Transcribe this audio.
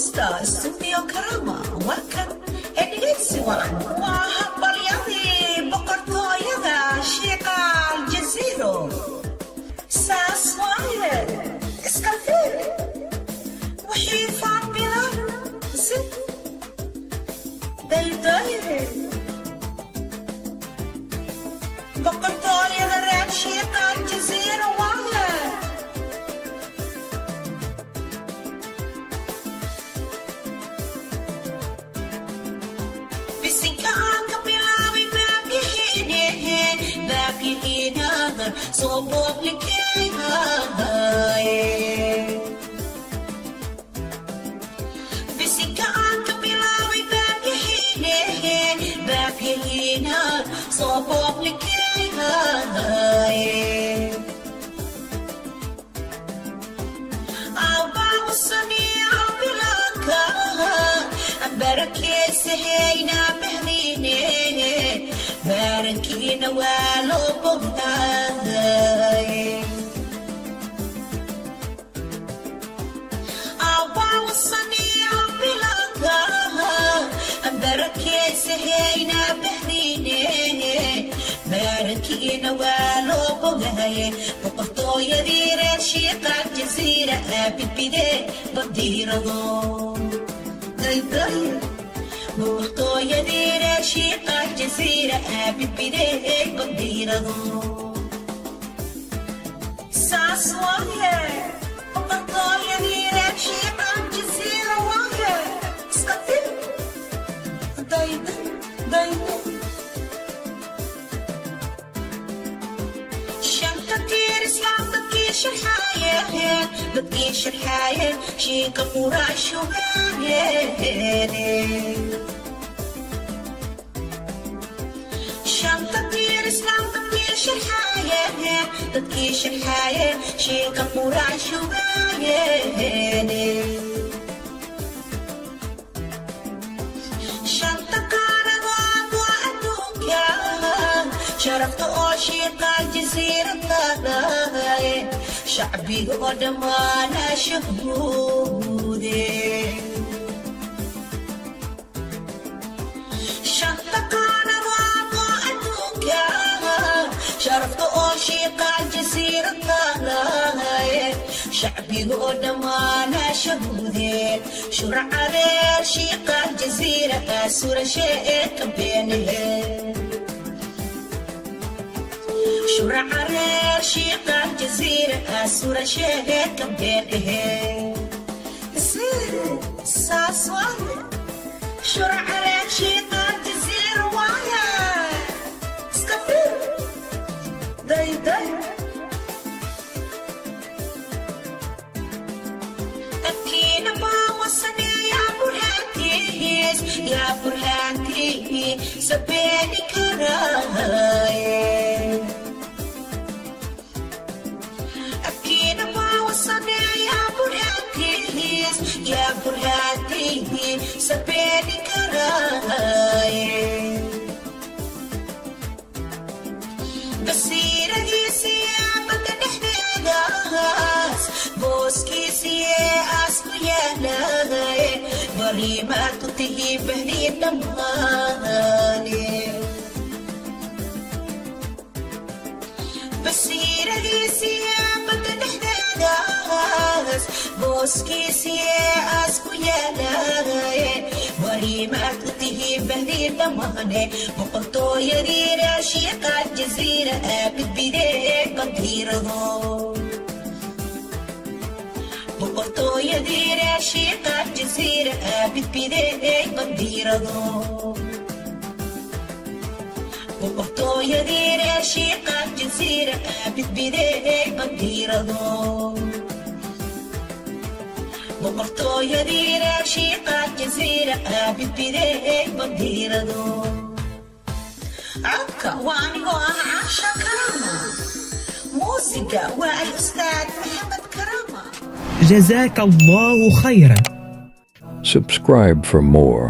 Duubista Studio Karama. Warkan ee dhegeysi wacan waa hambalyadii boqortooyada Shiiqaal Jaziiro. Saas waaye, iska fiir wixii faanbilan si daydaye. Boqortooyada reer Shiiqaal Jaziiro waaye. Bisinka aan ka bilaabay baabixiinadan soo booqlikeygaye. Bisinka aan ka bilaabay baabixiinan soo booqlikeygaye. Abbaa samiica bilanka barakeysahayna bahdiine, barankiina waa loo bogtaaye. Abbaa samiica bilanka barakeysahayna bahdiine, barankiina waa loo bogaye. Boqortooyadii reer Shiiqaal Jasiira aabidbide bandiirado dayday. Boqortooyadii reer Shiiqaal Jasiira aabidbide bandiirado. Saas waaye, boqortooyadii reer Shiiqaal Jasiira waaye. Iska fil dayday dayday. Shanta tiir islaam dadkii sharxaayeen, dadkii sharxaayeen shiika quraashugaayeen. Shanta tiir islaam dadkii sharxaayeen, dadkii sharxaayeen shiika quraashugaayeen. Shanta qaaradood waa adduunka sharafta oo Shiiqaal Jasiiradaaye, shacbiga oo dhammaana shahuude. Shanta qaaradood waa adduunka sharafta oo Shiiqaal Jasiiradaaye, shacbiga oo dhammaana shahuude. Shurcareer Shiiqaal Jasiira surashee ee ka beenahe. Shurcareer Shiiqaal Jasiira surashee ee ka beenahe. Saas waaye, shurcareer Shiiqaal Jasiira waaye. Iska fir dayday. Dadkiina baa wasaneeyaa burhaantiis, yaa burhaantii sabeeni karaaye. Dadkiina baa wasaneeyaa burhaantiis, yaa burhaantii sabeeni karaaye. Basiiradiisiyaa badda dhexdeedaas booskiisiyee aas ku yaalaye, bariimaad ku tihiin bahdii dhammaane. Basiiradiisiyaa badda dhexdeedaas booskiisiyee aas ku yaalaye, bariimaad ku tihiin bahdii dhammaane. Boqortooyadii reer Shiiqaal Jasiira aabidbidee bandiirado. Boqortooyadii reer Shiiqaal Jasiira aabidbidee bandiirado. Boqortooyadii reer Shiiqaal Jasiira aabidbidee bandiirado. Boqortooyadii reer Shiiqaal Jasiira aabidbidee bandiirado. Codka waa anigoo ah Caasha Karaama. Muusiga waa al-ustaad Maxamed Karaama. جزاك الله خيرا. Subscribe for more.